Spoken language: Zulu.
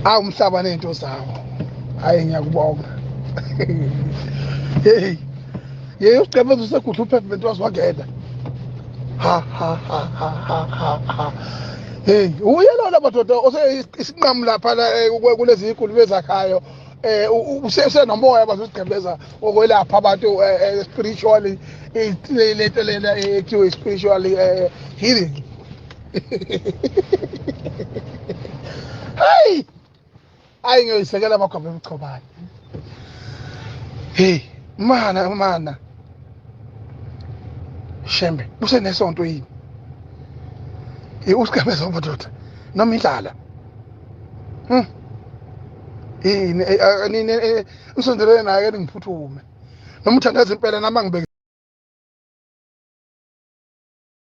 Awu umhlaba nezinto zawo. Hayi ngiyakubonga. Hey. Yey usigqebeza usegudla upavement waze wangena. Ha ha ha ha ha ha ha. Hey, uye lona madoda ose isinqamu lapha la kulezi inkulumo ezakhayo usenomoya bazosigqebeza okwelapha abantu spiritually lento lena ekuthiwa spiritual healing. Hey! Ayi ngiyoyisekela amagwaba emchobane. Hey, mana mana. Shembe, usenesonto yini? Hey, usigqebeza madoda. Noma indlala. Yini nini nisondelene naye ke ngiphuthume. Noma uthandaza impela nami angibeke.